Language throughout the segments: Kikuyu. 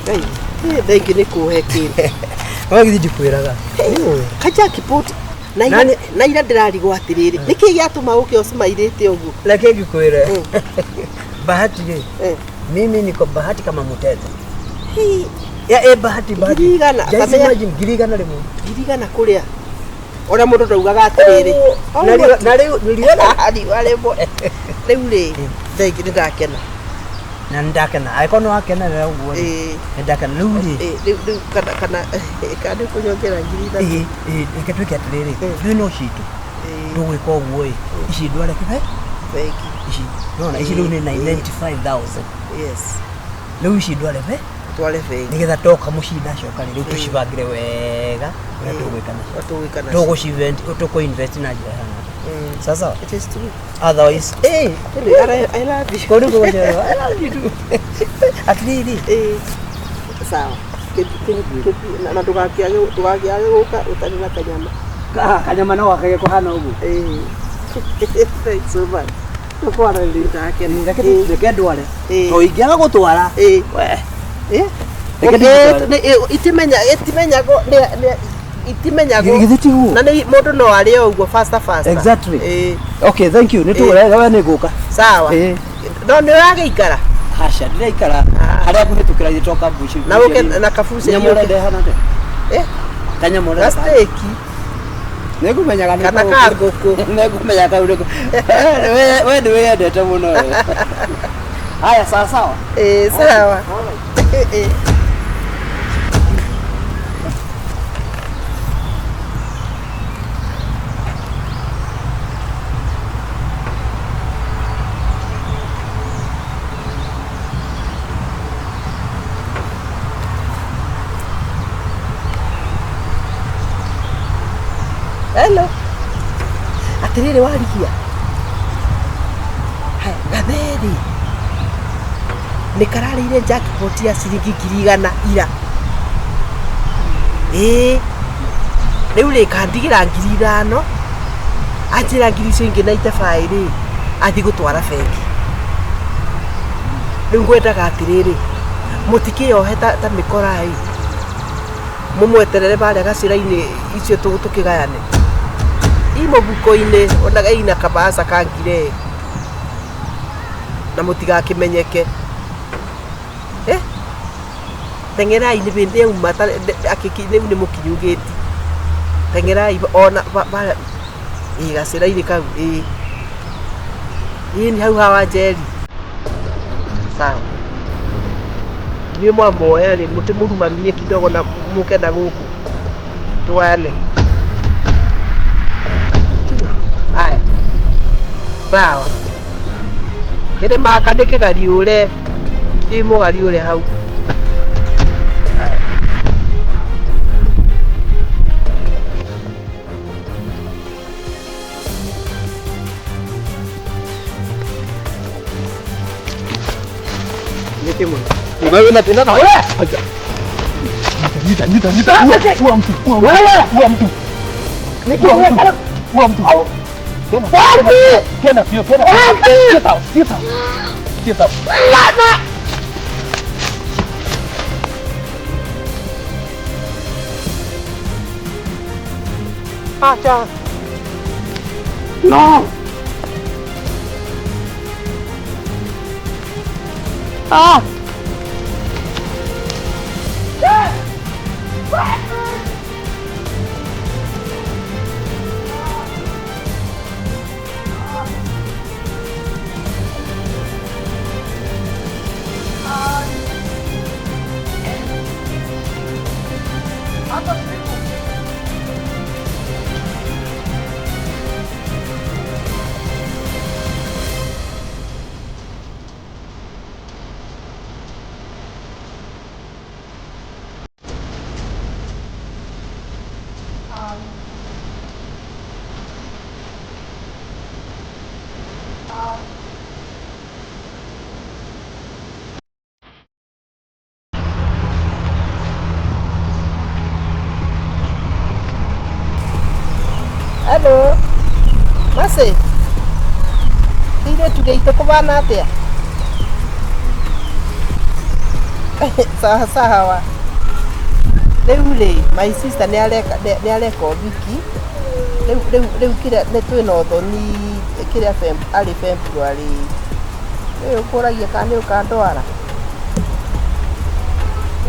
Ngai, thengi nĩ kũhe kĩndũ. No githĩ ndikwĩraga. Nĩũĩ. Ka jackpot na ira Nani- na ira ndĩrarigwo atĩrĩrĩ, nĩkĩ gĩatũma ũke ũcimairĩte ũguo? Reke ngĩkwĩre. Mm. Bahati rĩ, mimi niko bahati kama mutete. Hii, Ya eh bahati bahati. 100,000, Just kamenya- imagine 100,000. 100,000 kũrĩa ona mũndũ ndaugaga atĩrĩrĩ. Na rĩu na rĩu niliona Riũa rĩmwe rĩu rĩ, thengi nĩ ndakena. Na ndakena. Angĩkorwo nĩ wakenerera ũguo rĩ. Ĩĩ. Nĩ ndakena rĩu rĩ. Ĩĩ, rĩu kana kana nĩ ũkũnyongera 3,000. Ĩĩ, ĩĩ, reke twĩke atĩrĩrĩ. Mm. Ithuĩ no citũ. Ĩĩ, Tũgwĩka ũguo ĩ. Ici ndware kĩbe. bengi. Ici. Nona ici rĩu nĩ 95,000. Yes. Rĩu ici ndware be. Tware bengi. Nĩgetha toka mũciĩ ndacoka rĩ, rĩu Mm. tũcibangĩre wega ũrĩa tũgwĩka nacio. Tũgwĩka nacio. Tũgũcivent, tũkũ-invest na njĩra ĩhana atĩa. Mm. Sasa It is true. otherwise eh Anyway, I love you. kũu nĩkuo gũcererwo. I love you too. Atĩrĩrĩ. Ĩĩ. Sawa. Na ndũgakĩage gũka ũtarĩ na kanyama. Ah, kanyama no gakage kũhana ũguo. Ĩĩ. Thanks so much. Tũkwaranĩria. Ndakena. Reke Ĩĩ. reke ndware. Ĩĩ. To ingĩaga gũtwara. Ĩĩ. We. Ĩĩ. Reke ndĩgũtware. Itimenya itimenyagwo itimenyagwo Githĩ tiguo? Na nĩ mũndũ no arĩe ũguo faster faster. Exactly. Ĩĩ. Okay, thank you. Nĩ tũgũre we nĩ ngũka. Sawa. Ĩĩ. No nĩ ũragĩikara Aca ndĩraikara Ah. harĩa ngũhĩtũkĩra githĩ to kambuci. Na ũke na kabuci Nyamũ ũrenda ĩhana atĩa? Eh? Kanyamũ ũrenda kahana. Gasteki. Nĩngũmenyaga nĩ Kana kau- ka ngũkũ. Nĩngũmenyaga kau nĩko. We nĩ wĩyendete mũno we. Haya, sawa sawa. Ĩĩ, sawa. Ĩĩ. Hello. Atĩrĩrĩ warigia. Haya, gatheri. Nĩ kararĩire jackpot ya ciringi 100,000 ira. Ĩĩ. Rĩu rĩ kandigĩra 5,000. Anjĩra ngiri icio ingĩ na itebaĩ rĩ, athiĩ gũtwara bengi. Rĩu ngwendaga atĩrĩrĩ, mũtikĩyohe ta mĩkora ĩ. Mũmweterere barĩa gacĩra-inĩ icio tũkĩgayane. I mũbuko-inĩ onaga ina kabaca ka ngire. Na mũtigakĩmenyeke. Eh? Teng'erai nĩ bĩndĩ yauma rĩu nĩ mũkinyu gĩti. Teng'erai ona barĩa ĩ gacĩra-inĩ kau ĩ. Ĩ nĩ hau ha Wanjeri. Sawa. Inyuĩ mwamuoya rĩ, mũtimũrumamie kidogo na mũke na gũkũ. Tũgayane. Haya. Sawa. Kĩrĩ maka nĩ kĩgariũre. Thiĩ mũgariũre hau. Haya. Nĩkĩ mũno? Wewe unapenda na wewe. Nyita nyita nyita. Ua mtu. Wewe ua mtu. Ua mtu. Tena. Tena sio tena. Get out. Get out. Get out. Acha. No. Ah. Hello. Mercy. Airĩtu gĩitũ kũbana atĩa? Sawa sawa. Rĩu rĩ, my sister nĩ areka nĩ areka ũhiki. Rĩu rĩu rĩu kĩrĩa nĩ twĩna ũthoni kĩrĩa arĩ February. Rĩu ũkũragia kana nĩ ũkandwara?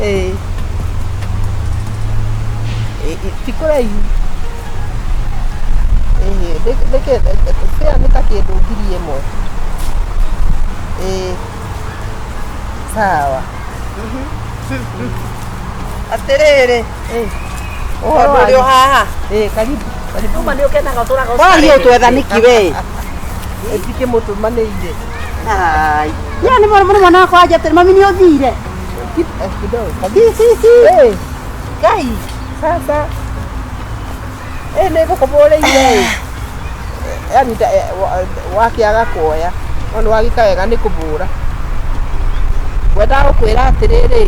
Ĩĩ. Ti kũraihu. Ĩĩ, fare nĩ ta kĩndũ 1000. Ĩĩ. Sawa. Atĩrĩrĩ, ũhoro ũrĩ o haha. Ĩĩ, karibu. Karibu. Uma nĩ ũkenaga ũtũraga Waria ũtwetha nĩkĩ we? Ndikĩmũtũmanĩire. Ai. Ya nĩ mwana mwana wakwa aja atĩrĩ mami nĩ ũthire. Kidogo. Si si si. Ĩĩ. Ngai. Sasa. Ĩĩ nĩ ngũkũbũrĩire. Yaani wakĩaga kuoya. No nĩ wagĩka wega nĩ kũbũra. Ngwendaga gũkwĩra atĩrĩrĩ,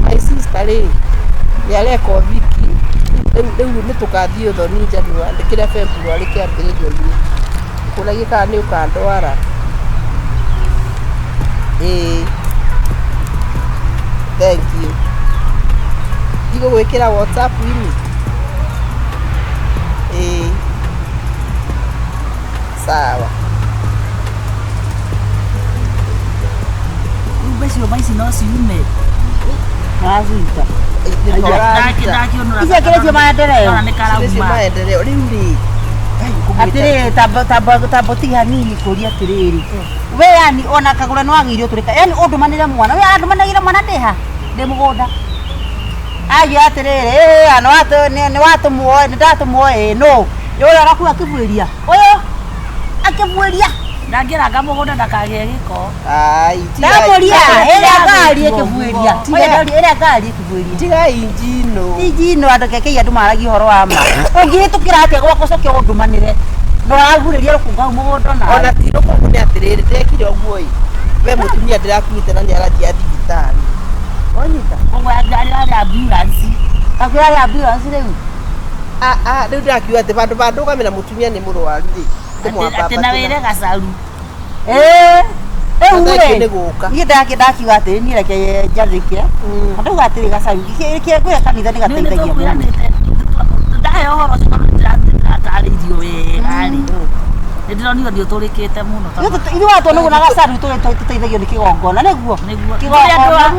my sister rĩ, nĩ areka ũhiki. Rĩu rĩu nĩ tũkathiĩ ũthoni January kĩrĩa February kĩambĩrĩrio-inĩ. Ngũragia kana nĩ ũkandwara. Ĩĩ. Thank you. Ndigũgwĩkĩra WhatsApp-inĩ? Ĩĩ. Sawa. Mbe ciũma ici no ciume. Araciruta. Ndakĩũraruta. Icio kĩrĩ cio maendeleo. Ona nĩ Icio karauma. maendeleo rĩu rĩ. Ngai ngũmwĩta. Atĩrĩrĩ tamba tamba ũtige hanini kũria atĩrĩrĩ. We yani ona kagũra nĩ wagĩrĩire ũtũrĩka. Yani ũndũmanĩre mwana. We arandũmanagĩra mwana ndĩha. Ndĩ mũgũnda. Agia atĩrĩrĩ, ĩĩ nĩ watũ nĩ watũmwo nĩ ndatũmwo ĩĩ no. Ũyũ arakua akĩbuĩria. Ũyũ akĩbuĩria. Ndangĩranga mũgũnda ndakagĩe gĩko. Ai, Ndamũria ĩrĩa ngari ĩkĩbuĩria. Tiga- Ĩrĩa ngari ĩkĩbuĩria. Tiga injino. Injino andũ kekei andũ maragia ũhoro wa ma. Ũngĩhĩtũkĩra atĩa gwakwa ũcoke ũndũmanĩre. Na ũragurĩria rũkũngũ hau mũgũnda nawe. Ona ti rũkũngũ nĩ atĩrĩrĩ, ndekire ũguo ĩ. We mũtumia ndĩrakuĩte na nĩ arathiĩ thibitarĩ. Wanyita? Koguo ngari yarĩ ambulance. Akwĩra arĩ ambulance rĩu. Ah ah, rĩu ndĩrakiuga atĩ vandũ va ndũgame na mũtumia nĩ mũrwaru rĩ. Atĩ na wĩre gacaru. Ĩĩ. Rĩu Thank you rĩ. nĩ gũka. Niĩ ndakĩ ndakiuga atĩrĩ niĩ reke njathĩke. Ndauga atĩrĩ gacaru kĩrĩa ngwĩra kanitha nĩ Nĩ gateithagia mũno. nĩtũkwĩranĩte. Ndaheo ũhoro ũcio tondũ ndĩratarĩirio wega rĩ. Nĩ ndĩronire nĩ ũtũrĩkĩte mũno tondũ Ithuĩ watwo na gacaru tũteithagio nĩ kĩgongona nĩguo. Nĩguo. Kĩgongona.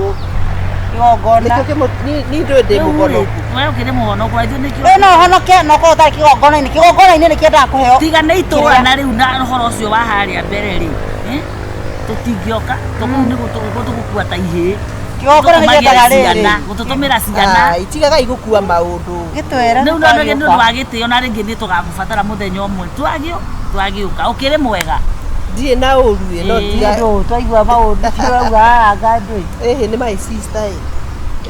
Kĩgongona. Nĩkĩo kĩmũ niĩ ndũĩ ndĩ mũhonoku. We ũkĩrĩ mũhonoku na ithuĩ nĩkĩo We no ũhonoke na ũkorwo ũtarĩ kĩgongona-inĩ. Kĩgongona-inĩ nĩ kĩendaga kũheo. tiga nĩ itũra na rĩu na ũhoro ũcio wa harĩa mbere rĩ eh, tũtingĩoka tũkũu nĩ tũgũkua ta ihĩĩ. Kĩgongona nĩ kĩendaga rĩrĩ. Ciana, gũtũtũmĩra ciana. Ai, tigagai gũkua maũndũ. Gĩtwĩre. Rĩu no nĩ ũndũ wa gĩtĩo na rĩngĩ nĩ tũgakũbatara mũthenya ũmwe. Twagĩũka ũkĩrĩ mwega. Ndirĩ na ũru ĩ, no Ĩĩ. tiga Ndũ twaigua maũndũ turauga anga ndũĩ. ĩhĩ nĩ my sister ĩ.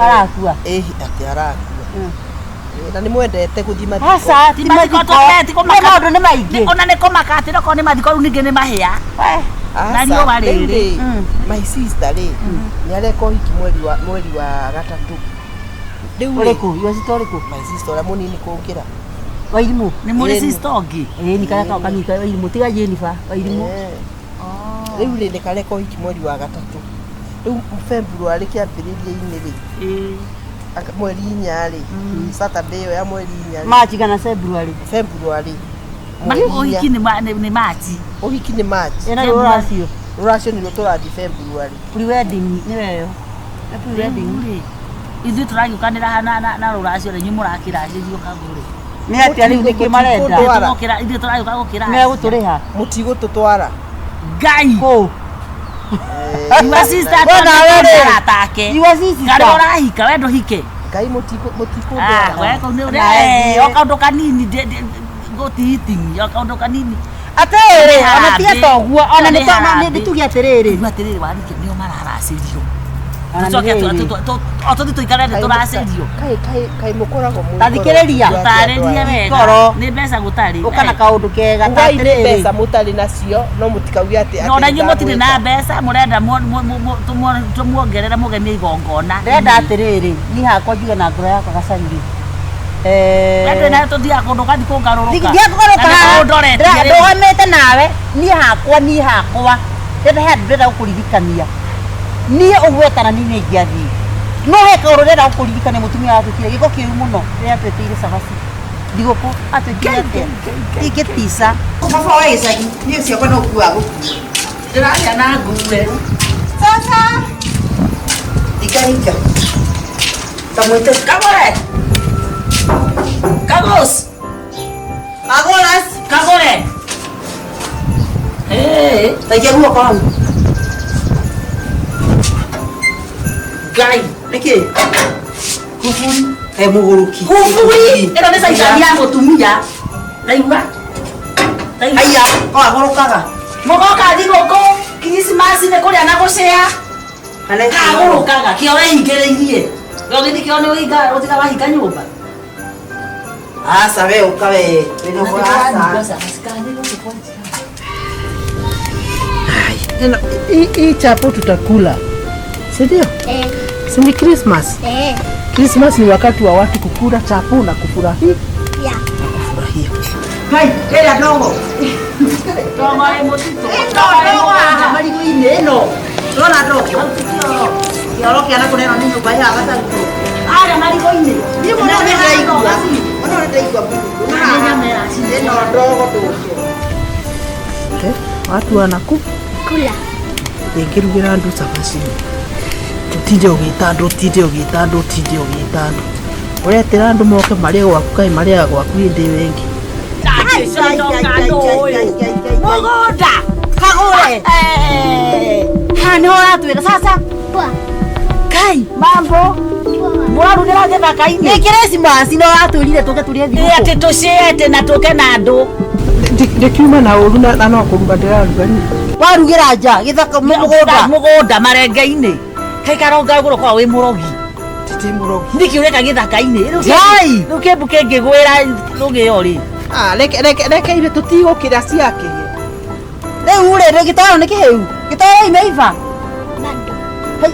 Arakua. Ĩhĩ atĩ arakua. Ĩĩ, na nĩ mwendete gũthiĩ mathiko. Aca ti Ti mathiko mathiko. tũte, ti kũmaka. Nĩ maũndũ nĩ maingĩ. Ona nĩ kũmaka atĩ okorwo nĩ mathiko rĩu ningĩ nĩ mahĩa. We. Na Aca, riũa rĩu rĩrĩ. rĩ, my sister rĩ, nĩ areka ũhiki mweri wa gatatũ. Rĩu rĩ, Ũrĩkũ? Your sister ũrĩkũ? my sister ũrĩa mũnini kũngĩra. Wairimũ. Nĩ mũrĩ Ĩĩ. sister ũngĩ. Ĩĩ nĩ karĩa kanyita Wairimũ tiga Jennifer Wairimũ. Rĩu rĩ, nĩ kareka ũhiki mweri wa gatatũ. Rĩu February kĩambĩrĩria-inĩ rĩ, Ĩĩ. mweri inya rĩ, Saturday ĩyo ya mweri inya rĩ, March kana February. February. Mweri inya. Ũhiki nĩ Machi. Ũhiki nĩ March. Ĩna rũracio. Rũracio nĩruo tũrathiĩ February. Pre-wedding nĩ weyo. Nĩ pre-wedding. Rĩu rĩ, ithuĩ tũragĩũkanĩra na rũracio rĩ, inyuĩ mũrakĩracĩrio kagũrĩ. Nĩ atĩa rĩu nĩkĩ marenda? Mũtigũtũtwara. Ithuĩ tũragĩũka gũkĩra. Megũtũrĩha. Mũtigũtũtwara. Ngai. Kũ? Your sister We nawe rĩ. aratake. Your sister. Karĩa ũrahika we ndũhike. Ngai Ah, mũtikũndwara. we kau nĩ Na eh, thiĩ. o kaũndũ kanini gũtiitingi o kaũndũ kanini. Atĩrĩrĩ, Nĩ ona tiga harambee. ta ũguo, ona Nĩ nĩ harambee. nĩ tuge atĩrĩrĩ. Rĩu atĩrĩrĩ warike nĩo mararacĩrio. Ona nĩ Tũcoke rĩrĩ. o tũthiĩ tũikare thĩ tũracĩrio. Kaĩ kaĩ kaĩ mũkoragwo mwĩ Ta thikĩrĩria. ngoro Tũtarĩrie wega. Ngoro. Nĩ mbeca gũtarĩ. Ũka na kaũndũ kega ta Ugai nĩ atĩrĩrĩ. mbeca mũtarĩ nacio no mũtikauge atĩ Na ona inyuĩ mũtirĩ na ndamwĩta. mbeca mũrenda tũmuongerere mũgemie igongona. Ndĩrenda atĩrĩrĩ, niĩ hakwa njuge na ngoro yakwa gacaru rĩ. We ndũrĩ na tũthiaga kũndũ ũgathiĩ kũngarũrũka. Ndiakũgarũka Na nĩ ũndoretie rĩu. ndũgamĩte nawe niĩ hakwa niĩ hakwa ndĩrenda he handũ ndĩrenda gũkũririkania Niĩ ũguo etana niĩ nĩ ingĩathiĩ. No he kaũndũ ndĩrenda gũkũririkania mũtumia watuĩkire gĩko kĩũru mũno rĩrĩa atwĩtĩire cabaci. Thigũkũ atwĩkire atĩa? Ingĩtica. Baba wa gĩcagi niĩ ciakwa no kuaga gũkua. Ndĩrarĩa na ngue. Sasa ringa ringa. Kamwĩte Kagore. Kagos. Kagoras. Kagore. Eh, Taikia guoko hau. Ngai. Nĩkĩ? Kuburi. He mũgũrũki. Kuburi. Ĩno nĩ caitani ya mũtumia. Ndaigua. Ndaigua. Aya, kagũrũkaga. Mũgoka thigũkũ Krismasi nĩ kũrĩa na gũcĩa. Kagũrũkaga kĩo weingĩrĩirie. Gĩo kĩo nĩ ũhinga ũtiga wahinga nyũmba. Aca we ũka we. Wĩna ũhoro aca. Eno, hii chapo tutakula, si ndio? Eh, Si ni Christmas? eh, Christmas ni wakati wa watu kukula chapo na kufurahi. ya. Kufurahia. Hai, ĩrĩa ndogo. Ndogo ĩ mũtitũ. Ĩno ndogo haha marigũ-inĩ ĩno. Ndĩrona ndogo. Kĩoro kĩa na kũrĩa ĩno nĩ nyũmba ya gacaguo. Arĩa marigũ-inĩ. Niĩ mũno nĩ ndaigua. Mũno nĩ ndaigua mũno. Ĩno ndogo ndũcio. Okay. Watu wanaku Kula. ndĩngĩrugĩra andũ cabaci tũtinde ũgĩta andũ ũtinde ũgĩta andũ ũtinde ũgĩta andũ ũretĩra andũ moke marĩe gwaku kaĩ marĩaga gwaku hĩndĩ ĩyo ĩngĩ. Mũgũnda. Kagũre. Haha nĩho ũratwĩra sasa. Poa. Kai, mambo. Poa. Mũrarugĩra gĩthaka-inĩ. Nĩ Christmas no ũratwĩrire tũke tũrĩe Ĩ thigũkũ. atĩ tũcĩete na tũke na andũ. Ndĩkiuma na ũru na no kũruga ndĩraruga niĩ. Warugĩra nja gĩthaka mũgũnda. Mũgũnda marenge-inĩ. Kaĩ karonga ũgũrũ wĩ mũrogi. Ndĩ mũrogi. Nĩkĩ ũreka gĩthaka-inĩ? Rĩu Ngai! Rĩu kĩmbu kĩngĩgwĩra rũgĩo rĩ. Ah, reke reke reke ithuĩ tũtigũkĩra ciakĩhĩa. Rĩu rĩ gĩtoero nĩ kĩhĩu. Gĩtoero imeiva. Bado. Hai,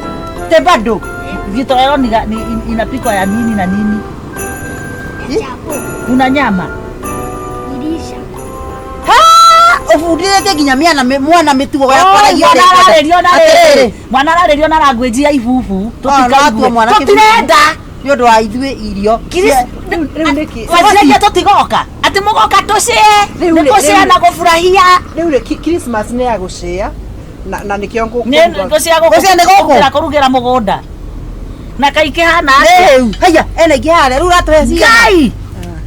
Te bado. Gĩtoero inapikwa ya nini na nini. Chapo. Kuna nyama. Irisha. Ha! Ũbundithĩtie nginya mĩana mwana mĩtugo ya kwaragia Mwana ũrĩa ararĩrio na Atĩrĩrĩ. rĩrĩ. Mwana ararĩrio na language ya ibubu. Tũtikaigua mwana Tũtirenda. nĩ ũndũ wa ithuĩ irio. Rĩu nĩkĩ? Waciragia tũtigoka. Atĩ mũgoka tũcĩe. Rĩu Nĩ rĩ- gũcĩa rĩu- na gũfurahia. Rĩu rĩ Christmas nĩ ya gũcĩa na nĩkĩo Nĩ ngũkũruga. gũcĩa Gũcĩa nĩ gũkũ? gũkĩra kũrugĩra mũgũnda. Na kaikĩhana atĩa? Rĩu, haiya, ena ingĩ harĩa rĩu ũratũhe cigana? Ngai!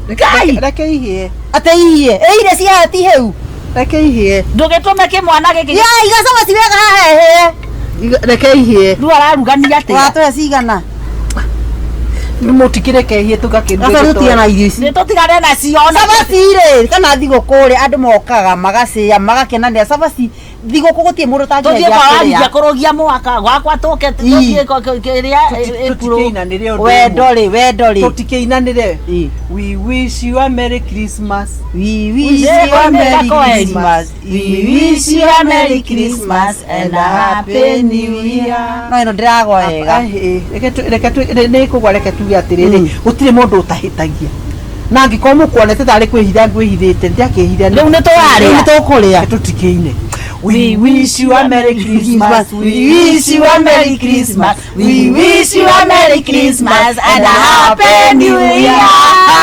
Ngai! Reke ihĩe. Atĩ ihĩe. Ĩ irio cia ti hĩu. Reke ihĩe. Ndũgĩtũme kĩmwana gĩkĩ. Ya, iga cabaci wega haha ĩhĩe. Reke ihĩe. Rĩu ararugania atĩa? Ũratũhe cigana? Mũtikĩreke ihĩe tũgakĩruga. Gaba rũtigana na irio ici. Nĩ tũtigane nacio na Cabaci rĩ, kana thigũkũ rĩ, andũ mokaga magacĩa magakenanĩra. Cabaci thigũkũ gũtirĩ mũndũ tũthiĩ ũtangĩendia kwa warithia kũrĩa. kũrũgia mwaka gwakwa tũke tũthiĩ kĩrĩa Tũtikĩinanĩre ũndũ Wendo ũmwe. rĩ, wendo rĩ. Tũtikĩinanĩre. Ĩ. We wish you a Merry Christmas. We wish Nĩ you a Merry kweli. Christmas. We wish you a Merry Christmas and a Happy New Year. No ĩno ndĩragwa wega. Reke nĩ kũgwa reke tuge atĩrĩrĩ gũtirĩ mũndũ ũtahĩtagia na angĩkorwo mũkuonete tarĩ kwĩhitha ngwĩhithĩte ndiakĩhitha. Rĩu nĩ tũrarĩa. Rĩu nĩ tũkũrĩa. Tũtikĩine. We wish you a Merry Christmas. We wish you a Merry Christmas. We wish you a Merry Christmas and a Happy New Year. We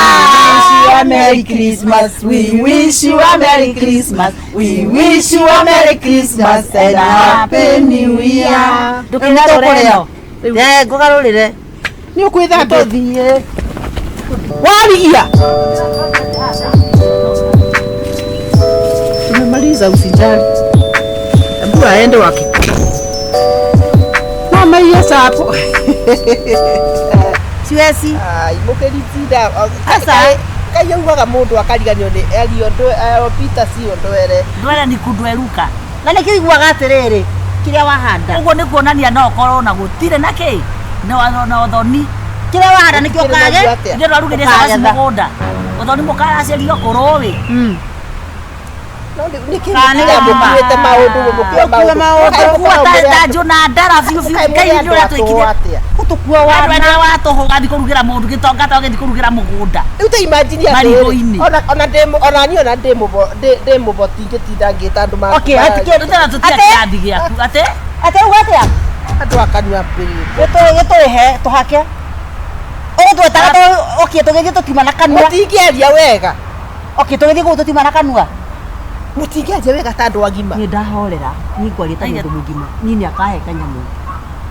wish you a Merry Christmas. We wish you a Merry Christmas. We wish you a Merry Christmas and a Happy New Year. Ndũkĩgarũre ĩno. Eh, ngũgarũrĩre. Nĩ ũkwĩthambia Tũthiĩ. warigia. Tumemaliza, usijali. Hebu aende wakikula. Mama hiyo sapo. Siwezi. Ai, mũkĩritinda. Aca. Kai augaga mũndũ akariganio nĩ Elio Peter sio ndwere. Ndwere ni kundweruka. Na nĩkĩo iguaga atĩrĩrĩ, kĩrĩa wahanda. Ũguo nĩ kuonania no ũkorwo na gũtirĩ na kĩ na ũthoni. Kĩrĩa wahanda nĩkĩo ũkage. Ithuĩ twarugĩire cabaci Ũkagetha. mũgũnda. Ũthoni mũkaracĩrio kũrũĩ. No nĩkĩ Kana nĩ mũkuĩte maũndũ mũkue Mũkue maũndũ. Kua ta njũ na ndara biũ biũ. Kai nĩ ũrĩa twĩkire. Gũtũkua Andũ wana. arĩa watũhũga thiĩ kũrugĩra mũndũ gĩtonga ta ũgĩthiĩ kũrugĩra mũgũnda. Rĩu ta imagine atĩrĩrĩ, Marigũ-inĩ. ona ndĩ ona niĩ ona ndĩ mũbo ndĩ mũboti ngĩtinda ngĩta andũ Okay, hatikĩ- Rĩu tena tũtirĩ Atĩ? kĩrathi gĩaku. Atĩ? Atĩ uga atĩa? Andũ a kanua pĩrĩte. Gĩtũrĩhe tũhake. Ũgũtwetaga okie tũgĩthiĩ tũtiuma na kanua. Mũtingĩaria wega. Okie tũgĩthiĩ kũu tũtiuma na kanua. Mũtingĩaria wega ta andũ agima. Niĩ ndahorera, niĩ ngwaria ta mũndũ mũgima. Niĩ nĩ akahe kanyamũ.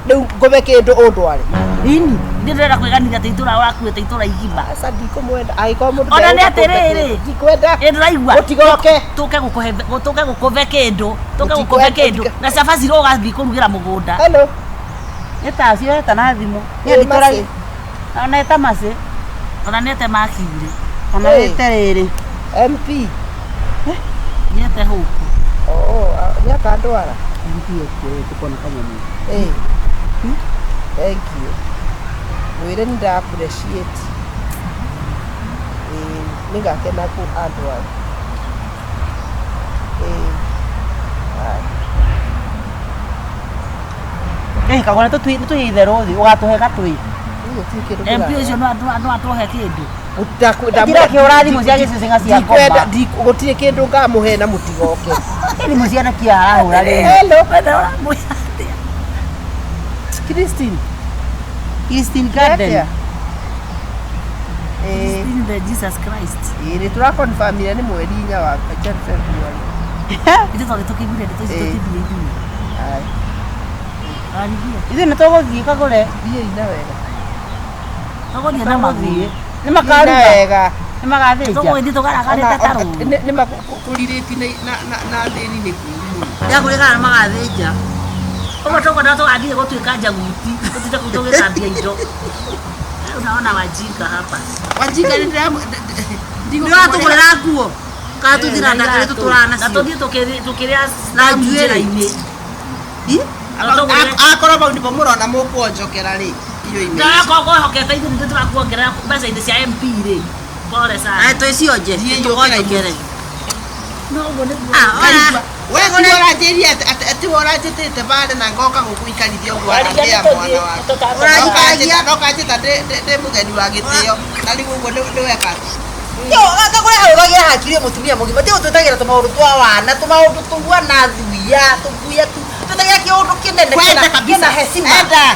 Rĩu ngũme kĩndũ ũndware. Ini. Niĩ ndĩrenda kwĩganithia atĩ itũra ũrakuĩte itũra igima. Aca ndikũmwenda. Angĩkorwo mũndũ Ona nĩ ndeũka kũmbe atĩrĩrĩ. kĩndũ, Ndikwenda. Ĩ ndĩraigua. Mũtigoke. Tũke gũkũhe tũke gũkũve kĩndũ. Tũke gũkũve Mũtikwenda- kĩndũ. Na cabaci ũgathiĩ kũrugĩra mũgũnda. Hello. Nĩ tacio eta na thimũ. Ĩ, Niĩ nditũragia. Mercy. Ona eta macĩ. Ona nĩete makiure. Ona Ĩ. ĩte rĩrĩ. MP. Nĩete hũku. Oh, nĩ akandwara. MP ekuoe tũkona kanyamũ. Ĩ. Thank you. Mwĩre nĩ nda appreciate. Ĩ, nĩngakena kũ andwara. Ĩ. Haya. Ĩ kagũra nĩ tũthiĩ itherũ thĩ ũgatũhe gatũĩ. Niĩ gũtirĩ kĩndũ MP ndĩrahe. ũcio no atũhe kĩndũ. Ndirakĩhũra thimũ cia gĩcũcĩng'a cia Ndikwenda, ngoma. gũtirĩ kĩndũ ngamũhe na mũtigoke. Ĩ thimũ cia nakia arahũra rĩu. Hello. Wethe ũramwĩra atĩa? Christine. Christine Garden. Atĩa? Ĩ, In the Jesus Christ. ĩ, nĩ tũrakonfamire nĩ mweri inya wa Jan February. Ithuĩ twagĩ tũkĩiguire ndeto ici Ĩ. tũtithiĩ ithuĩ. Haya. Warithia. Ithuĩ nĩ tũgũthiĩ kagũre. Thiĩi na wega. Tũgũthiĩ na magũrũ. Nĩ Thiĩi na makaruga. wega. Nĩ magathĩnja. Tũgũgĩthiĩ tũgaragarĩte ta rũũĩ. Nĩ makũrirĩti na thĩni nĩ kũũru mũno. Ndakũrĩ kana nĩ magathĩnja. Ũguo tũkwenda tũgathiĩ gũtuĩka njaguti. Tũtinde kũu tũgĩthambia indo. Unaona wajinga hapa. Wajinga nĩ Nĩ ũratũgũrĩra nguo. Kana tũthiĩ na ndakĩrĩ tũtũraga Na nacio. tũthiĩ tũkĩrĩa Na njuĩrĩ. njĩra-inĩ. Na tũgũrĩre Akorwo bau nĩpo mũrona mũkũonjokera rĩ, inyuĩ ime. Ndakorwo kwĩhokete ithuĩ nĩthuĩ tũrakuongerera mbeca-inĩ cia MP rĩ. Pole sana. Aya twĩcionje. Thiĩ Tũgonjokere. No ũguo nĩguo. Ah, ona. We ti ũranjĩria atĩ we ũranjĩtĩte barĩ na ngoka gũkũikarithia ũguo Warithia aramĩa nĩ mwana tũthiĩ, waku. Ũranjikaragia. No kanjĩta ndĩ mũgeni wa gĩtĩo na rĩu ũguo nĩ weka atĩa? Yo, kagũre arũgagira hakiri mũtumia mũgima. Ti gũtwĩtagĩra tũmaũndũ twa wana, tũmaũndũ tũhuana thuya, tũguya tu. Twĩtagĩra kĩũndũ kĩnene Kwenda kĩna kabisa. kĩna hecima. Enda.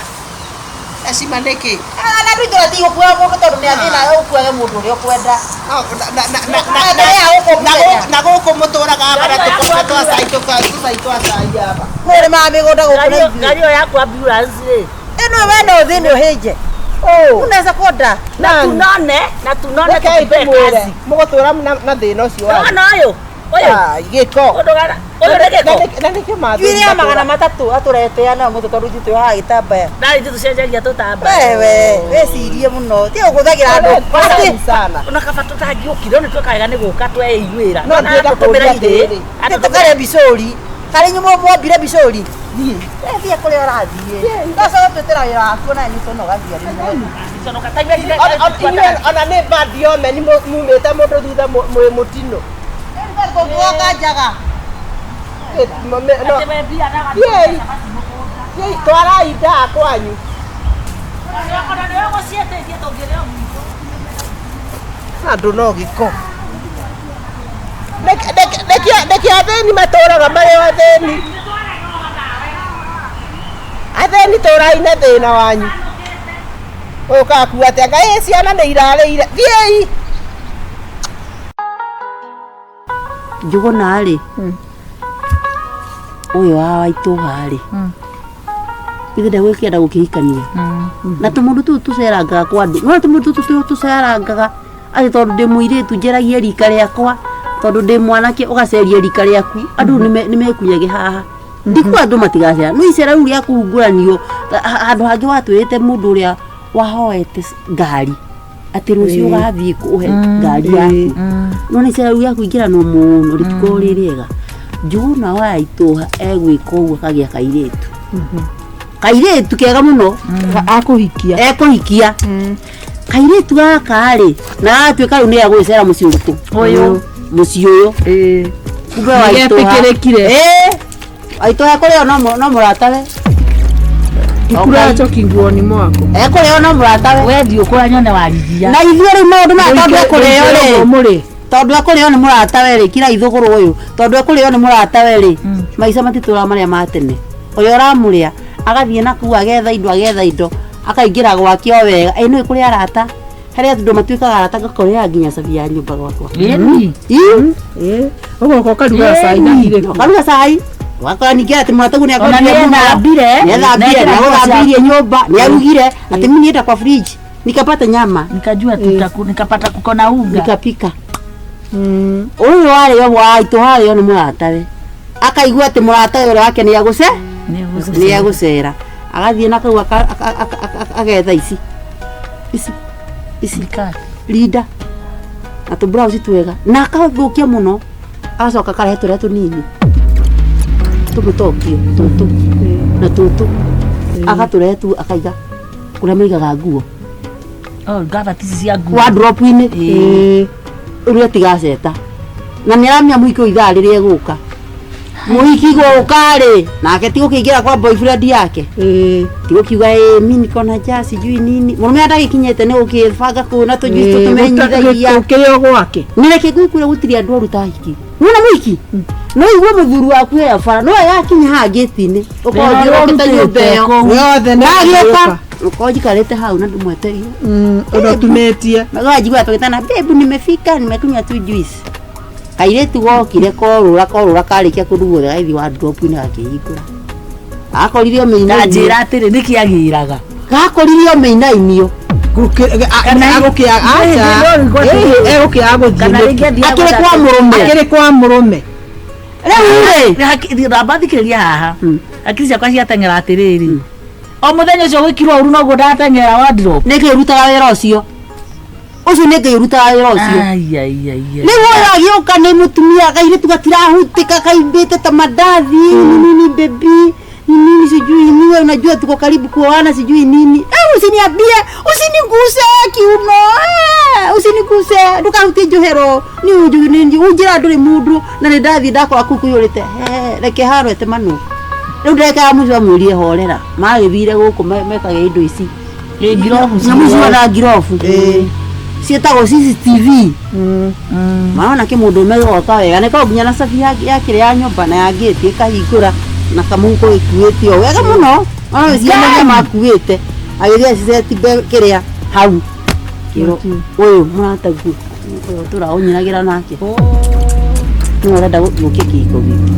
Heshima nĩkĩ? Na andũ itũra ti gũkuaga mũndũ tondũ nĩ athĩna ũkuage mũndũ ũrĩa ũkwenda. No, Na mbere ya gũkũ mũthenya. na gũkũ mũtũraga aba na tũkombe twa cai tũcai twa cai aba. Mũrĩmaga mĩgũnda gũkũ na ithuĩ. Ngari ĩyo yaku ambulance rĩ. Ĩno we no ũthĩnĩ ũhĩnje. Unaweza konda. Na tunone, na tunone Rekei tukupe ndĩmwĩre kazi. mũgũtũra na thĩna ũcio wanyu. Nona ũyũ. Ũyũ. Ai, gĩko. Ũndũ gara. Ũyũ nĩ gĩko. Na nĩkĩo mathĩna Njuĩrĩ ya magana matũraga. matatũ atũretea nayo mũtwe tondũ ithuĩ twĩohaga gĩtambaya. Ndarĩ ithuĩ tũcenjagia tũtamba. Wewe, wĩcirie mũno. Tiga kũhũthagĩra andũ. Pole sana. Ona kaba tũtangĩũkire nĩ twĩkaga nĩ gũka tweiguĩra. No ndĩrenda kũũria atĩrĩrĩ. Atĩ tũkarĩa mbicũri. Karĩ inyuĩ mwambire mbicũri. Thiĩ. Thiĩ kũrĩa ũrathiĩ. Ndacoka twĩtĩra wĩra waku ona nĩ tũnogagia rĩmwe. Inyuĩ ona nĩ bad omen mumĩte mũndũ thutha mwĩ mũtino. Tũngĩoka njaga. No, Thiĩi. Thiĩi, twarai ndaa kwanyu. Andũ no gĩko. Nĩkĩo athĩni matũraga marĩ o athĩni. Athĩni tũrai na thĩna wanyu. Ũyũ ũkaga atĩa Ngai ciana nĩ irarĩire. Thiĩi. Njũgũna rĩ ũyũ wa waitũha rĩ ithe ndegwĩkĩenda gũkĩhikania na tũmũndũ tũu tũcerangaga kwa andũ no tũmũndũ tũtũ tũcerangaga atĩ tondũ ndĩ mũirĩtu njeragie rika rĩakwa tondũ ndĩ mwanake ũgaceria rika rĩaku andũ nĩmekunyage haha ndikuga andũ matigacera no icera rĩu rĩa kũhungũranio handũ hangĩ watwĩrĩte mũndũ ũrĩa wahoete ngari atĩ rũciũ ũgathiĩ kũhe ngari yaku no nĩ icera rĩu rĩa kũingĩranwo mũno rĩtikorwo rĩ rĩega Njũgũna wa itũha egwĩka ũguo akagĩa kairĩtu kairĩtu kega mũno Akũhikia. ekũhikia kairĩtu gaka rĩ na gagatuĩka rĩu nĩ egũgĩcera mũciĩ ũrĩkũ Ũyũ. mũciĩ ũyũ kumbe wa itũha Nĩgetĩkĩrĩkire. ĩĩ waitũha kũrĩo no mũratawe Ikura njoki nguoni mwako. ekũrĩo no mũratawe We thiĩ ũkũra nyone warithia. na ithuĩ rĩu maũndũ maya tondũ ekũrĩo rĩ Mũrĩ. tondũ ekũrĩo nĩ mũratawe rĩ kira ithũgũrũ ũyũ tondũ ekũrĩo nĩ mũratawe rĩ maica matitũraga marĩa ma tene ũrĩa ũramũrĩa Agathiĩ na kũu agetha indo, agetha indo, akaingĩra gwake o wega. Ĩ nĩ kũrĩ arata, harĩa andũ matuĩkaga arata, ngakorera nginya cabi ya nyũmba gwakwa. Ĩni. Ĩ, Ĩ, ũgoka ũkaruga cai na irĩkũ. Ũkaruga cai, ũgakora ningĩ atĩ mũrataguo nĩ Ona nĩethambire. nĩethambire, Nĩekĩra nguo nĩagũthambĩirie nyũmba, nĩarugire, atĩ mimi nienda kwa fridge nikapata nyama Nikajua nikapata kuko na unga. Nikapika. Ũyũ warĩo waitũ harĩo nĩ mũratawe, akaigua atĩ mũratawe ũrĩa wake nĩagũce nĩegũcera, agathiĩ na kau agetha ici ici ici rinda na tũmburauci twega na akathũkia mũno, agacoka akarehe tũrĩa tũnini tũmũtokio tũtũ na tũtũ, agatũrehe tu akaiga kũrĩa maigaga nguo. Oh, ngabati ici cia nguo. Wardrobe-inĩ ũrĩa tigaceta na nĩ aramenya mũhiki ũyũ ithaa rĩrĩa egũka, mũhiki gũka rĩ, nake ti gũkĩingĩra kwa boyfriend yake, ti gũkiuga ĩ mi niko na njaa sijui nini, mũrũme ndagĩkinyĩte nĩ gũkĩbanga kũu na tũjuici tũtũmenyithagia. Ũkĩrĩ o gwake. Nĩ reke ngwĩkwĩra, gũtirĩ andũ oru ta ahiki. Nĩwona mũhiki no igue mũthuri waku he bara no agakinya haha ngĩti-inĩ ũkorwo Rĩrĩa thiũrũrũkĩte nyũmba ĩyo ũrutĩte kũu. Yothe nĩ agĩũka ũkorwo njikarĩte hau na ndĩmwetereire. Ũndũ ũtumĩtie. Magajigua tũgĩtana, "Babe, nimefika, nimekunywa tu juice." Kairĩtu gokire korũra korũra, karĩkia kũndũ guothe, gagĩthiĩ wardrobe-inĩ gakĩhingũra, gakorire o Na mĩinainio. njĩra atĩrĩ, nĩkĩ agĩraga? Gakorire o mĩinainio. Agũkĩaga egũkĩaga gũthiĩ Kana nĩkĩ? rĩngĩ athiaga Akĩrĩ kwa mũrũme. Akĩrĩ kwa mũrũme. Rĩu rĩ, Ramba thikĩrĩria haha, hakiri ciakwa ciateng'era atĩrĩrĩ, o mũthenya ũcio gwĩkirwo ũru noguo ndateng'era wardrobe. Nĩ Ngai ũrutaga wĩra ũcio, ũcio nĩ Ngai ũrutaga wĩra ũcio. Ai, ai, ai, ai. Rĩu ũyũ agĩũka nĩ mũtumia, kairĩtu gatirahutĩka, kaimbĩte ta mandathi, nini baby nini sijui nini, unajua tuko karibu kuoana sijui nini, eh, usiniambie, usiniguse kiuno, eh, usiniguse, ndukahutie njohero ni unju unjira nduri mundu na nĩ ndathiĩ ndakora kũu kũiyũrĩte. He, reke haro ĩtemanwo rĩu ndagĩka ya mũico amwĩrire horera, magĩthire gũkũ mekage indo ici. Ĩ, ngirobu. Nyamũ ici na ngirobu ciĩtagwo CCTV. Maona kä må ndå å me wega nä korwo nginya na cabi ya kä rä ya nyũmba na ya ngĩti ĩkahingũra na kamũhuko gĩkuĩte o wega mũno, ona wĩcianagia makuĩte agĩthiĩ aciceti kĩrĩa hau kĩro ũyũ mũrataguo ũyũ tũra ũnyinagĩra nake nĩwe ũrenda gũthũkia kĩhiko gitũ,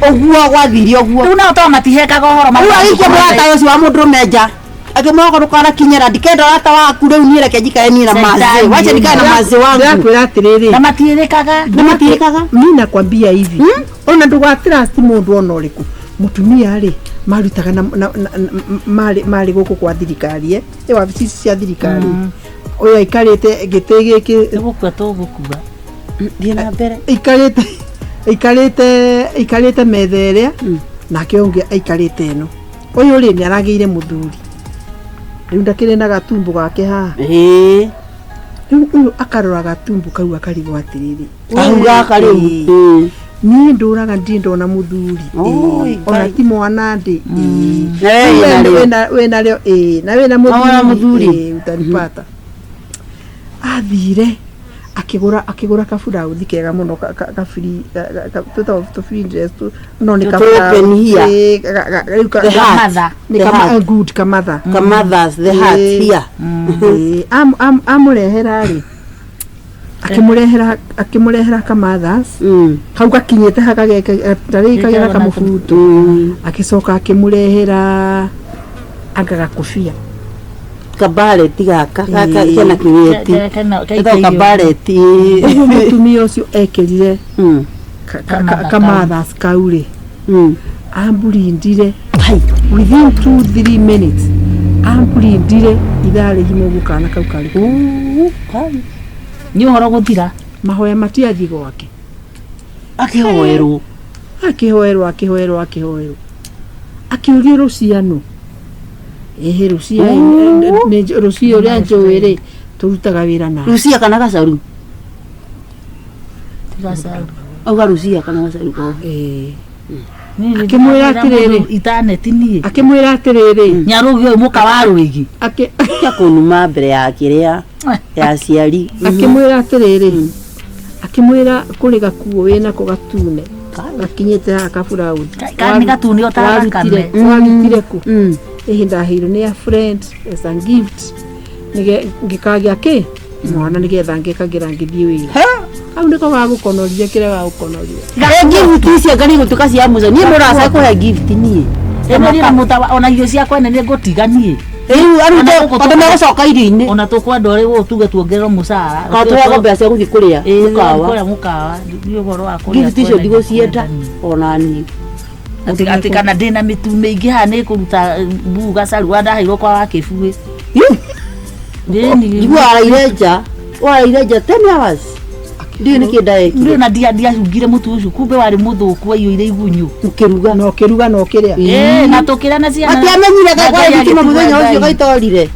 ũguo gwathire ũguo. Rĩu nao to matihekaga ũhoro. Rĩu agĩikia mũrata ũcio wa mũndũrũme nja, akĩmwĩra ndũkanakinyĩra, ndikenda ũrata waku rĩu, niĩ reke njikare niĩ na mazĩ, Shetani. wacha nikae na mazĩ wangu. Ndĩrakwĩra atĩrĩrĩ, Na matiĩrĩkaga. Na matirĩkaga. Mi nakwambia hivi, ona ndũgatrust mũndũ ona ũrĩkũ. Mũtumia rĩ, marutaga na marĩ gũkũ kwa thirikari, ĩ wabici ici cia thirikari, ũyũ aikarĩte gĩtĩ gĩkĩ. Nĩ gũkua tũgũkua. Thiĩ na mbere. Aikarĩte metha ĩrĩa, nake ũngĩ aikarĩte ĩno. Ũyũ rĩ, nĩ aragĩire mũthuri rĩu, ndakĩrĩ na gatumbo gake haha. Ĩĩ. Rĩu ũyũ akarora gatumbo kau akarigwo atĩrĩrĩ, Kau gaka rĩu. Ĩĩ. Ĩĩ. Niĩ ndũraga ndirĩ ndona mũthuri. Oi, Ĩĩ. Ona Ngai. ti mwana ndĩ. Na we wĩna rĩo. Wĩna rĩo, ĩĩ, na wĩna Wona mũthuri. Ĩĩ, utanipata. Athire akĩgũra kaburauthi kega mũno, kabiri tũtagwo tũbiri dress no nĩ Tũ open here. Ĩĩ, rĩu The heart. Kamatha. Nĩ The heart. good kamatha. Kamathas, the heart Ĩĩ. here. Ĩĩ, amũrehera rĩ, akĩmũrehera kamathas kau gakinyĩte tarĩi kagera kamũbuto, agĩcoka akĩmũrehera anga gakobia. Kabareti gaka gaka Ĩĩ. kena kĩgĩti. Ĩtagwo kabareti. Ũguo mũtumia ũcio ekĩrire Kamatha kamathas kau rĩ, amburindire Hai. within 2-3 minutes, amburindire ithaa rĩgima ũguo kana kau karĩ kau. Nĩ ũhoro gũthira. Mahoya matiathiĩ gwake. Akĩhoerwo. Akĩhoerwo, akĩhoerwo, akĩhoerwo, akĩũrio rũciano, ĩhĩ rũcia rũcia ũrĩa njũĩ rĩ, tũrutaga wĩra na Rucia kana gacaru? Auga rucia kana gacaru ko. Ĩĩ. Akĩmwĩra Akĩmwĩra atĩrĩrĩ. Itaneti niĩ. Akĩmwĩra atĩrĩrĩ, Nyarũgi ũyũ mũka wa rwĩgi. Kia kũnuma mbere ya kĩrĩa ya aciari. Akĩmwĩra atĩrĩrĩ, akĩmwĩra kũrĩ gakuo wĩnako gatune. Gakinyĩte haha kaburaũthi. Nĩ gatune o ta thakame. Warutire kũ? Ĩhĩ, ndaheirwo nĩ a friend as a gift ngĩkagĩa kĩ mwana nĩgetha ngĩkagĩra ngĩthiĩ wĩra. Hau nĩko gagũkonoria kĩrĩa gagũkonoria. Gift icio ngari gũtuĩka cia mũco, niĩ mũraca kũhe gift niĩ. Ĩno niĩ na mũtawa ona irio ciakwa nene ngũtiga niĩ. Rĩu arute Ona gũkũ tondũ megũcoka irio-inĩ. Ona tũkwenda ũrĩ gũkũ tuge tuongererwo mũcara. Kana tũheagwo mbeca cia gũthiĩ kũrĩa mũkawa. Kũrĩa mũkawa nĩ ũhoro wa kũrĩa. Gift icio kwene ndigũcienda niĩ. ona niĩ. Atĩ kana ndĩna mĩtu mĩingĩ haha nĩ kũruta mbuu gacarua ndaheirwo kwa wakĩbuĩ. Njigua waraire nja, waraire nja 10 hours, ndiũĩ nĩkĩ ndaekire. Ndĩ na ndiacungire mũtu ũcio, kumbe warĩ mũthũku, waiyũire igunyũ. Ũkĩruga. Na ũkĩruga na ũkĩrĩa. Ĩĩ, na tũkĩrĩa na ciana. Matiamenyire Na kwarĩ Ngai thitima mũthenya agĩtigwo ũcio Ngai. gaitorire.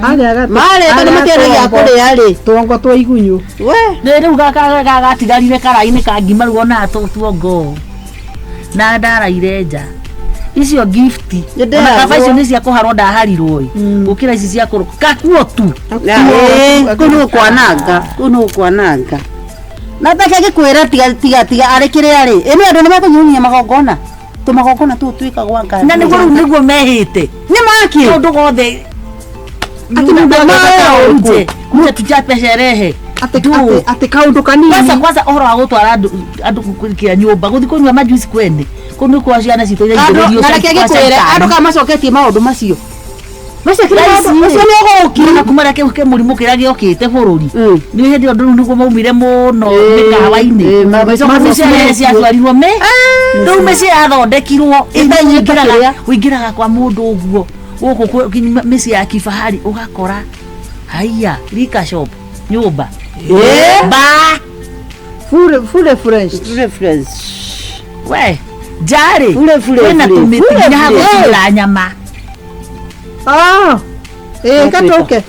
Arĩa Marĩ tondũ matiarĩ gĩa kũrĩa rĩ. Tuongo twa igunyũ. We. Nĩ rĩu gaka gatigarire karaĩ-inĩ ka ngima, rĩu ona tuongo na ndaraire nja icio gift. Nĩ Ona kaba icio ndĩragwo. nĩ cia kũharwo ndaharirwo ĩ gũkĩra ici cia kũrũ kakuo tu. Ĩĩ, kũu nĩ gũkwananga, kũu nĩ gũkwananga na take ngĩkwĩra tiga tiga tiga arĩ kĩrĩa rĩ ĩ nĩ andũ nĩ mekũnyihanyihia magongona, tũmagongona tũu twĩkagwo anga. Na nĩguo rĩu nĩguo mehĩte. Nĩ maki. Ũndũ wothe. Ati mũndũ Mũndũ ũrĩkũ? kuja tuchape sherehe. Atĩ kaũndũ kanini. Kwanza kwanza ũhoro wa gũtwara andũ kũrĩkĩra nyũmba gũthiĩ kũnyua majuici kwene kũu nĩ kwa ciana citũ iria Andũ ingĩrĩrio na reke kwa ngĩkwĩre caitani. andũ kana macoketie maũndũ macio macio kĩrĩa Thaa ici maũndũ macio nĩ ũgũki. Na kuma rĩa kĩ mũrimũ kĩrĩa gĩokĩte bũrũri nĩ hĩndĩ ĩyo rĩu nĩguo maumire mũno mĩkawa-inĩ. Mĩciĩ ciatwarirwo mĩ rĩu mĩciĩ yathondekirwo Ĩta ĩingĩraga ũingĩraga kwa mũndũ ũguo gũkũ mĩciĩ ya kifahari ũgakora haiya liquor shop nyũmba ba. Fully fresh. Reference. We njarĩ Fure, fure, kwĩna fure. tũmĩtĩ Fure, nginya fure. hagũtigĩra nyama. Ah, ĩĩ, katũke.